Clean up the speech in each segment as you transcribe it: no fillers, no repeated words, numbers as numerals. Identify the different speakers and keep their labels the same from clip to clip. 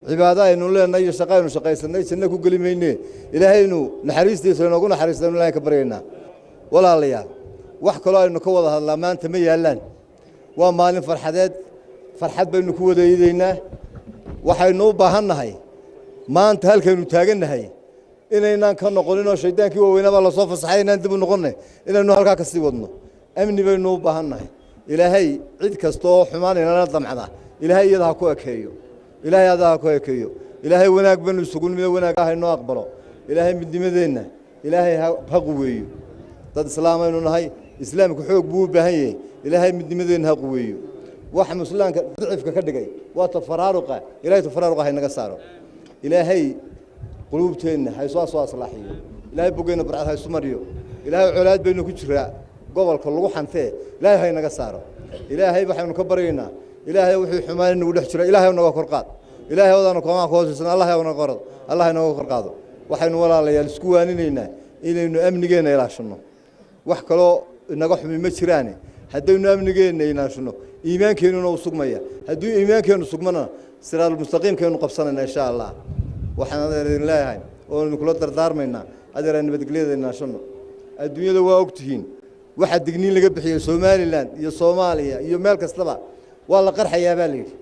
Speaker 1: Cibaado aynu leenahay iyo shaqa aynu shaqaysanay janno ku geli mayne. Ilaahaynu naxariistiisa inoogu naxariistaynu Ilahay ka baryaynaa. Walaalayaal, wax kaloo aynu ka wada hadlaa maanta ma yaallaan. Waa maalin farxadeed, farxad baynu ku wada iidaynaa. Waxaynu u baahan nahay maanta halkaynu taagannahay inaynaan ka noqonin oo shaydaankii waaweynaa lasoo fasaxay inaan dib u noqonnay, inaynu halkaa ka sii wadno. Amni baynu u baahan nahay. Ilaahay cid kasta oo xumaan inala damcda, Ilaahay iyada ha ku ekeeyo, Ilaahay adaa ha ku ekeeyo. Ilaahay wanaag baynu isugu nimid, wanaag haynoo aqbalo. Ilaahay midnimadeenna Ilaahay ha quweeyo. Dad islaamaynu nahay, islaamku xoog buu u baahan yahay. Ilaahay midnimadeenna ha quweeyo. Waxa muslaamka dicifka ka dhigay waa tafaraaruqa. Ilaahay tafaraaruqa haynaga saaro. Ilaahay quluubteenna ha soo aslaaxiyo. Ilaahay bogeenna barcad ha isu mariyo. Ilaahay colaad baynu ku jiraa gobolka lagu xantee, Ilaahay haynaga saaro. Ilaahay waxaynu ka baryaynaa, Ilaahay wuxuu xumaan nagu dhex jira Ilaahay naga kor qaad. Ilaahay wadaanu koomaa ku hoosaysan, Allah naga kor, Allah naga kor qaado. Waxaynu, walaalayaal, isku waaninaynaa inaynu amnigeenna ilaashanno. Wax kaloo inaga xumi ma jiraane, haddaynu amnigeenna ilaashanno, iimaankeenuna uu sugmaya. Hadduu iimaankeennu sugmana, siraadulmustaqiimkaynu qabsanayna, insha Allah. Waxaan adeer idin leeyahay oo idinkula dardaarmaynaa, adeeraan nabadgelyada ilaashanno. Adduunyada waa og tihiin, waxaa digniin laga bixiyey Somaliland iyo Soomaaliya iyo meel kastaba waa la qarxayaa baa la yidhi.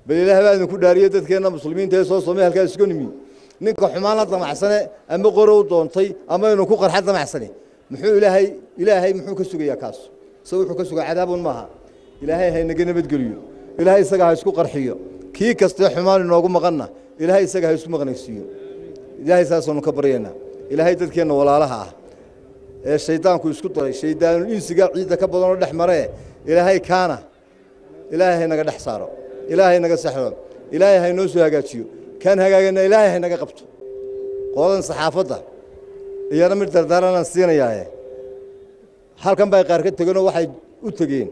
Speaker 1: Bal Ilaah baa idinku dhaariyey, dadkeenna muslimiinta ee soo soomay halkaa isugu nimi, ninka xumaan la damacsane ama qore u doontay ama inuu ku qarxa damacsane, muxuu Ilaahay muxuu ka sugayaa kaas? Se wuxuu ka sugaa cadaabun maaha. Ilaahay haynaga nabadgeliyo. Ilaahay isaga ha isku qarxiyo. Kii kastee xumaan inoogu maqanna, Ilaahay isaga ha isku maqnaysiiyo. Ilaahay saasaanu ka baryaynaa. Ilaahay dadkeenna walaalaha ah ee shaydaanku isku daray, shaydaanul insiga ciidda ka badanoo dhex maree, Ilaahay kaana Ilaahay haynaga dhex saaro. Ilaahay naga saxro. Ilaahay haynoo soo hagaajiyo. Kaan hagaagana Ilaahay haynaga qabto. Qoladan saxaafadda iyana mid dardaaranaan siinayaaye. Halkan bay qaar ka tegeenoo waxay u tegeen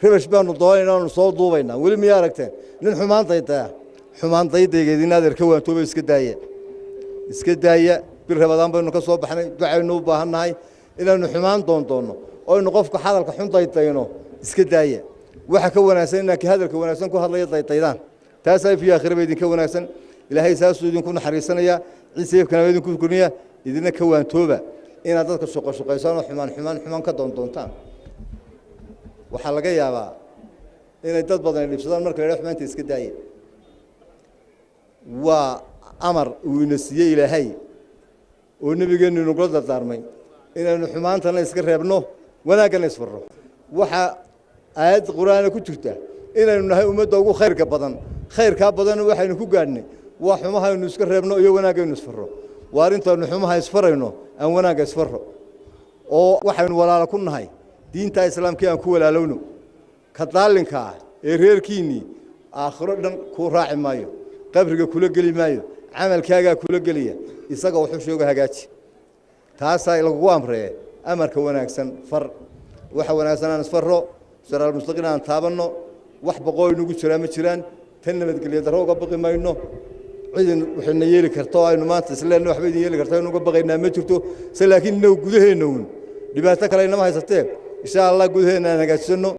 Speaker 1: rabash baanu doonayna aanu soo duubaynaa. Weli miyaa aragteen nin xumaan daydaya? Xumaan daydaygeed in adeer ka waantooba, iska daaya, iska daaya. Bil Rabadaan baynu ka soo baxnay, ducaynu u baahan nahay. Inaynu xumaan doondoonno oynu qofka hadalka xun daydayno iska daaya. Waxa ka wanaagsan inaad ka hadalka wanaagsan ku hadlaya daydaydaan. Taasaa fi aakhira ba idinka wanaagsan. Ilaahay saasuu idinku naxariisanayaa, ciseefkana waa idinku korniya. Idina ka waantooba inaad dadka shuqashuqaysaan oo xumaan xumaan xumaan ka doondoontaan. Waxaa laga yaabaa inay dad badan ay dhibsadaan marka la yidhaha xumaanta iska daaya. Waa amar uu ina siiyey Ilaahay oo nebigeennu inagula dardaarmay inaynu xumaantana iska reebno, wanaaggana isfarro. Waxaa aayad Qur'aana ku jirta inaynu nahay ummadda ugu khayrka badan. Khayrkaa badanna waxaynu ku gaadhnay waa xumahaynu iska reebno iyo wanaaggaynu isfarro. Waa arrintaynu xumaha isfarayno, aan wanaagga isfarro, oo waxaynu walaalo ku nahay diinta islaamkii aan ku walaalowno. Ka daalinka ah ee reerkiinnii aakhiro dhan kuu raaci maayo, qabriga kula geli maayo, camalkaagaa kula gelaya. Isaga wuxuu sheego hagaaji, taasaa lagugu amree. Amarka wanaagsan far, waxa wanaagsan aan isfarro, siraalmustaqiim aan taabanno. Wax boqoo inugu jiraa ma jiraan. Tan nabadgelyo darro uga baqi mayno. Cidin waxayna yeeli karta oo aynu maanta isleenna waxba idin yeeli karta aynu uga baqaynaa ma jirto. Se laakiin innagu gudaheenna uun dhibaato kale inama haysatee, insha Allah, gudaheenna aan hagaajisano.